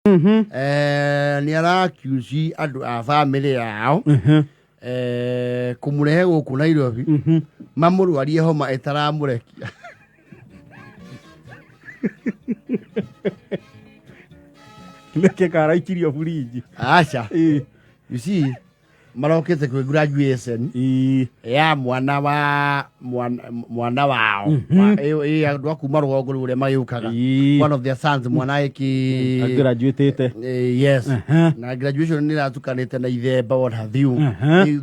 Nĩ arakiuci andũ a bamĩrĩ yao kũmũrehe gũkũ Nairobi mamũrwarie homa ĩtaramũrekia. Nĩkĩ karaikirio burinji? Aca. You see, marokĩte kwĩ graduation ya mwana wa mwana wao. Ĩ andũ a kuma rũgongo rũu ũrĩa magĩũkaga, one of their sons, mwana ĩkĩ graduatĩte. Yes. Na graduation nĩ ĩratukanĩte na ithemba, what have you.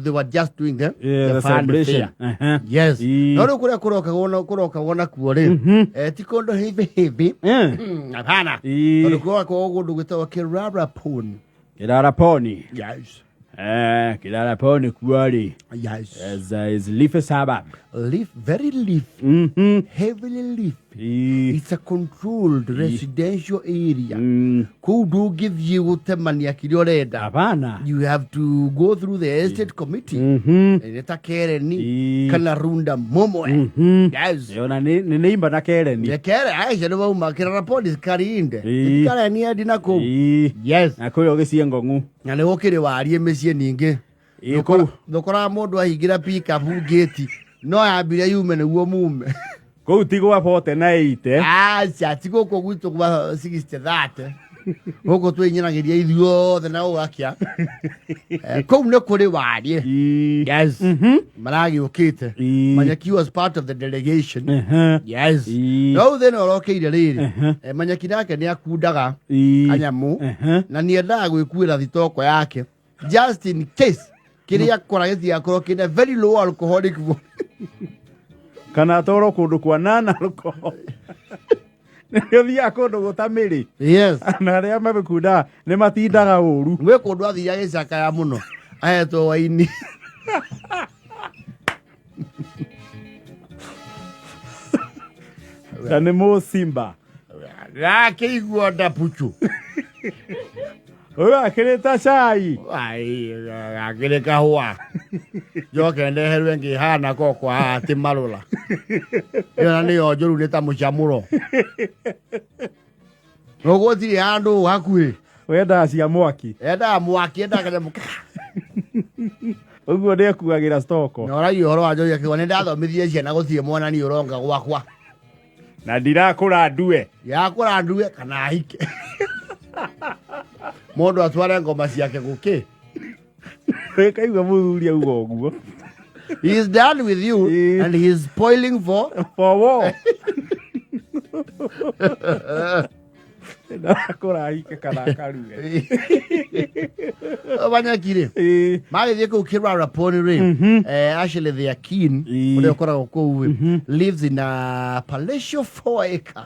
They were just doing the, the fun celebration. fair. Yes. No rĩu kũrĩa kũrokagwo nakuo rĩ, ti kũndũ hivi hivi. Hapana. Tondũ kũrokagwo kũndũ gwĩtagwo Kerarapon. Kiraraponi. Yes. Kiraraponi kuo rĩ, is leafy suburb. Leaf, very leaf, heavily leaf. It's a controlled residential area. Kũu ndũngĩthiĩ gũtemania kĩrĩa ũrenda. Hapana. You have to go through the estate committee. Nĩ ta Kereni kana Runda Momwe. Yes. Ona nĩ nĩimba na Kereni. Nĩ Kere, acio nĩ mauma Kerarapon Karinde. Kareni endi na kũu. Yes. Na kũrĩa ũgĩcie ngong'u. Na nĩ gũkĩrĩ wariĩ mĩciĩ ningĩ. Kũu. Ndũkoraga mũndũ ahingĩra pickup ngĩti no yambire yume nĩguo mume. Kũu ti gwa 40 na 80. Aca, ti gũkũ gwitũ gwa 60 30. Gũkũ twĩnyinagĩria ithuothe na ũgakĩa. Kũu nĩ kũrĩ wariĩ. Yes. Maragĩũkĩte. Manyeki was part of the delegation. Yes. No rĩu thĩna ũrokeire rĩrĩ. Manyeki nake nĩ akundaga kanyamũ na nĩ endaga gwĩkuĩra thitoko yake just in case kĩrĩa akora gĩtigakorwo kĩna very low alcoholic Kana atwarwo kũndũ kwa nana alcohol. Nĩ ũthiaga kũndũ gũtamĩrĩ. Na arĩa mamĩkundaga nĩ matindaga ũru. Gwĩ kũndũ athire agĩcakaya mũno ahetwo waini. Na nĩ mũcimba. Gakĩigua ndapuchu. Ũyũ akĩrĩta cai. Gakĩrĩ kahũa. Njoke ndeherwe ngĩhana kokwa haha ti marũra. Ĩyo na nĩyo njũru nĩ ta mũcamũro. Gũtirĩ handũ hakuhĩ. Wendaga cia mwaki. Endaga mwaki, endaga kanyamũ. Ũguo nĩ ekuagĩra stoko. Na ũragia ũhoro wa njohi akĩuga nĩ ndathomithirie ciana gũtirĩ mwana niĩ ũronga gwakwa. Na ndirakũra ndue. Yakũra ndue kana ahike. Mũndũ atware ngoma ciake gũkĩ. Kaigua mũthuri auga ũguo. He is done with you and he is spoiling for for war. Ndakũra ahike kana akarue. Manyaki rĩ, magĩthiĩ kũu Kiraraponi rĩ, Ashley the Akin ũrĩa ũkoragwo kũu rĩ, lives in a palatial 4 acre.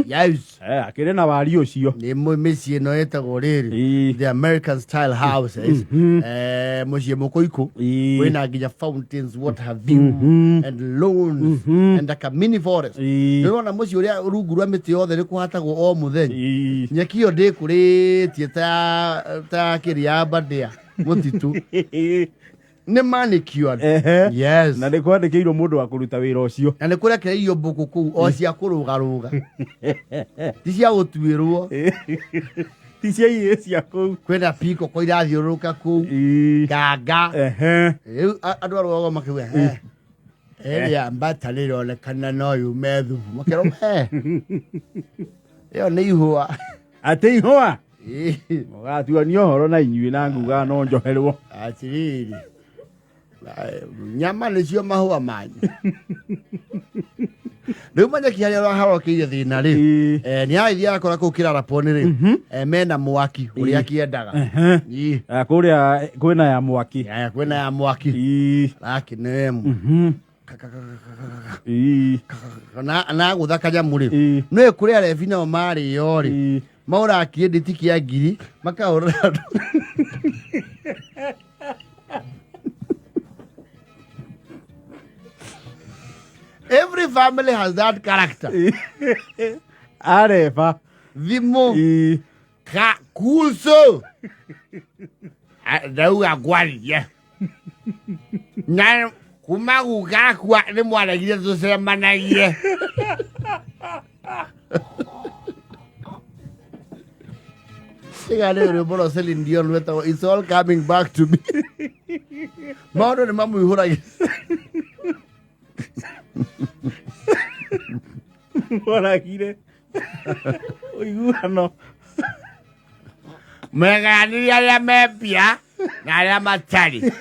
Yes. Akĩrĩ na wari ũcio. Nĩ mĩciĩ ĩno ĩtagwo rĩrĩ the American style houses, mũciĩ mũkũikũ wĩna nginya fountains, what have you, and lawns and like a mini forest. Nĩwona mũciĩ ũrĩa rungu rwa mĩtĩ yothe nĩ kũhatagwo o mũthenya. Nyeki ĩyo ndĩkũrĩtie ta kĩrĩa mbandĩa mũtitũ nĩ manicured. Yes. Na nĩ kwandĩkĩirwo mũndũ wa kũruta wĩra ũcio. Na nĩ kũrekereirio mbũkũ kũu o cia kũrũgarũga, ti cia gũtuĩrwo. Ti cia iĩ cia kũu. Kwĩna piko irathiũrũrũka kũu nganga. Rĩu andũ a rũgongo makiuga, "Ĩrĩa mbata nĩĩronekana no yume thubu." Makerwo, "Ĩyo nĩ ihũa." Atĩ ihũa. Mũgatuania ũhoro na inyuĩ na nguga no njoherwo. Atirĩrĩ, nyama nĩcio mahũa manyu. Rĩu manyeki harĩa harokeire thĩna rĩ, nĩ agĩthiĩ akora kũu Kĩraraponi rĩ, mena mwaki ũrĩa akĩendaga. Kũrĩa kwĩna ya mwaki. Kwĩna ya mwaki rakĩnemu na gũtha kanyamũ rĩ, nĩ kũrĩ arebi nao marĩo rĩ, maũraga kĩndĩti kĩa ngiri makahũrĩra andũ. Every family has that character. Areba. Thimũ ka kuso ndauga ngwaririe na kuma gugakua nĩ mwaregire tũcemanagie. Tiga nĩ rwĩmbo rwa Celine Dion rwĩtagwo It's all coming back to me. Maũndũ nĩ mamũihũragia. Moragire ũiguano. Megayanire arĩa me mbia na arĩa matarĩ.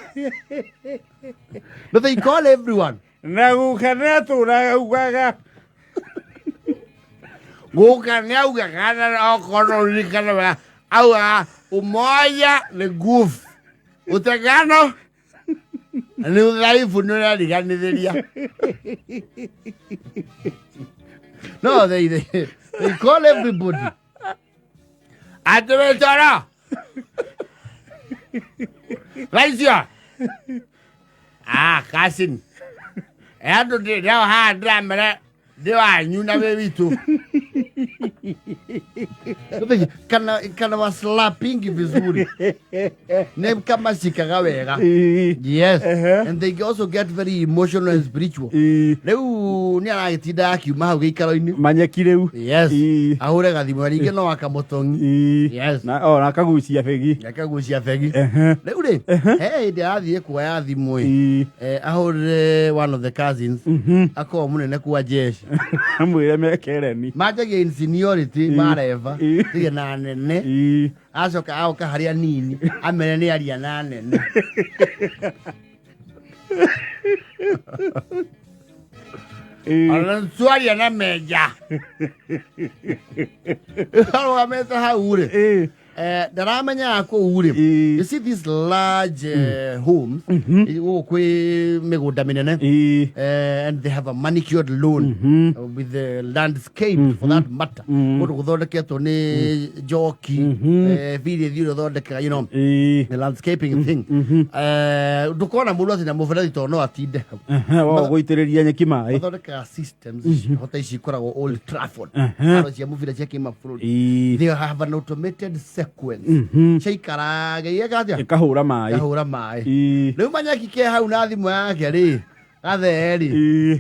But they call everyone. Na guka nĩ atũraga augaga. Guka nĩ augaga na okorwo no ũririkane wega augaga umoja ni nguvu. Utengano ni udhaifu nĩ ũrariganithĩria. No, they call everybody. Atĩ wĩ toro. Raicio. Ah, cousin. Andũ ndĩ ndao haha ndĩramera ndĩ wanyu na wĩ witũ. Kana wa slapping vizuri. Nĩ kama cikaga wega. Yes. And they also get very emotional and spiritual. Rĩu nĩ aragĩtinda akiuma hau gĩikaro-inĩ. Manyeki rĩu. Yes. Ahũre gathimũ rĩngĩ no akamũtong'i. Yes. Na o na akagucia begi. Akagucia begi. Rĩu rĩ, he hĩndĩ arathiĩ kuoya thimũ ĩ. Ahũrĩre one of the cousins. Akorwo mũnene kwa jeshi. Amwĩre mekereni. Manjagia in seniority mareva. Tige na nene. Acoka agoka harĩa anini amere nĩ aria na nene. Ona twaria na menja. Arũgamĩte hau rĩ. Ndaramenyaga kũu rĩ. You see these large homes gũkũ kwĩ mĩgũnda mĩnene. And they have a manicured lawn with the landscape for that matter. Kũndũ gũthondeketwo nĩ njoki birithi ũrĩa ũthondekaga the landscaping thing. Ndũkona mũndũ atĩ na mũberethi tondũ no atinde hau. Wa gũitĩrĩria nyeki maĩ. Mathondekaga systems hota ici ikoragwo Old Trafford. Haro cia mũbira cia kĩmabũrũri. They have an automated sequence. Ciaikaraga igeka atĩa? Ĩkahũra maĩ. Ĩkahũra maĩ. Rĩu manyaki ke hau na thimũ yake rĩ gathee rĩ.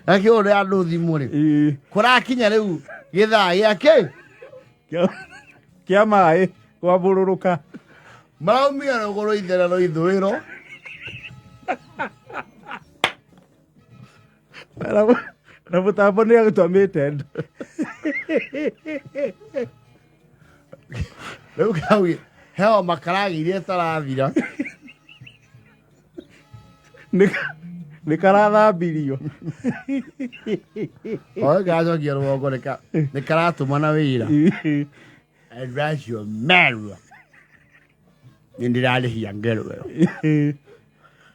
Akĩhũrĩra andũ thimũ rĩ. Kũrakinya rĩu gĩthaa gĩake Kĩa maĩ kwambũrũrũka. Maraumia rũgũrũ itherero ithũĩro. Na mũtambo nĩ agũtwamĩte nda. Rĩu kau heo makaragĩire ĩtarathira. Nĩ karathambirio. Oe karacokia rũgongo nĩ karatũmana wĩra. Andũ acio merua. Nĩ ndĩrarĩhia ngero ĩyo.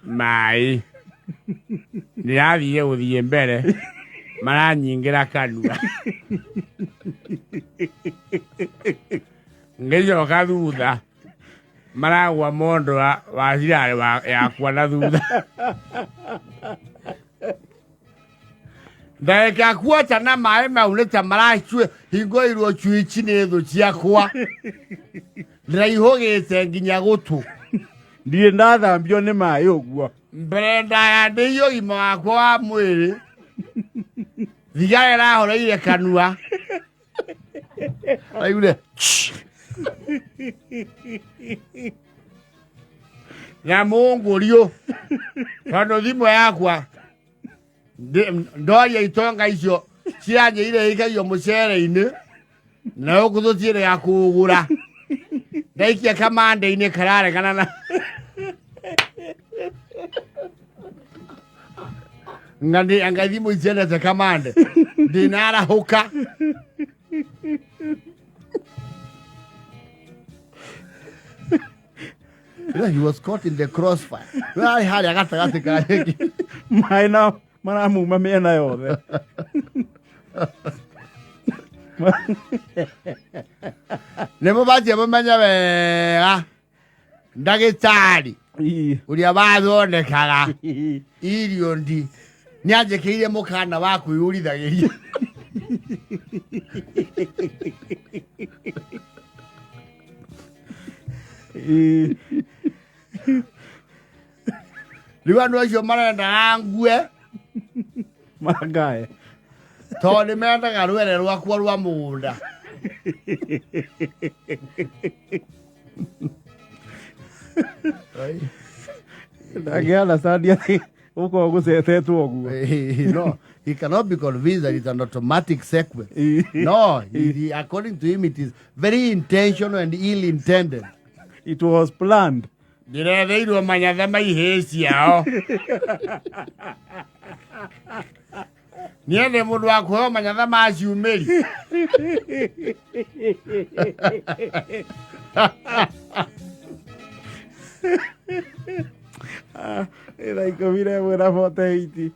Maĩ. Ndĩrathire gũthiĩ mbere. Maranyingĩra kanua. Ngĩcoka thutha. Maragwa mondo wa cirarĩ yakwa na thutha. Ndagĩka kuota na maĩ mau nĩ ta maracue hingũirwo cwici nĩ thũ ciakwa. Ndĩraihũgĩte nginya gũtũ. Ndirĩ ndathambio nĩ maĩ ũguo. Mbere ndaya ndĩiye ũgima wakwa wa mwĩrĩ. Thigara ĩrahoreire kanua. Aigure. Na mũngũriũ. Tondũ thimũ yakwa ndoria itonga icio ciranjĩire ikagio mũcere-inĩ na gũkũ tũtiĩrĩ ya kũgũra ndaikia kamande-inĩ kararegana na ngani anga thimũ iciendete kamande ndinarahũka. He was caught in the crossfire. Arĩ harĩa gatagatĩ ka nyeki. Maĩ na maramuma mĩena yothe. Nĩ mũbatiĩ mũmenye wega ndagĩtarĩ ũrĩa wathondekaga irio ndi nĩ anjĩkĩire mũkana wa kwĩyũrithagĩria. Rĩu andũ acio marendaga ngue mangae tondũ nĩ mendaga rwere rwakwa rwa mũgũnda. Ndangĩ understand atĩ gũkorwo gũcetetwo ũguo. No, he cannot be convinced that it's an automatic sequence. No, according to him, it is very intentional and ill-intended. It was planned. Ndiretheirwo manyatha ma ihĩĩ ciao. Niĩ ndĩ mũndũ wa kũheo manyatha ma ciumĩri. Ah, thaa 11 na 48.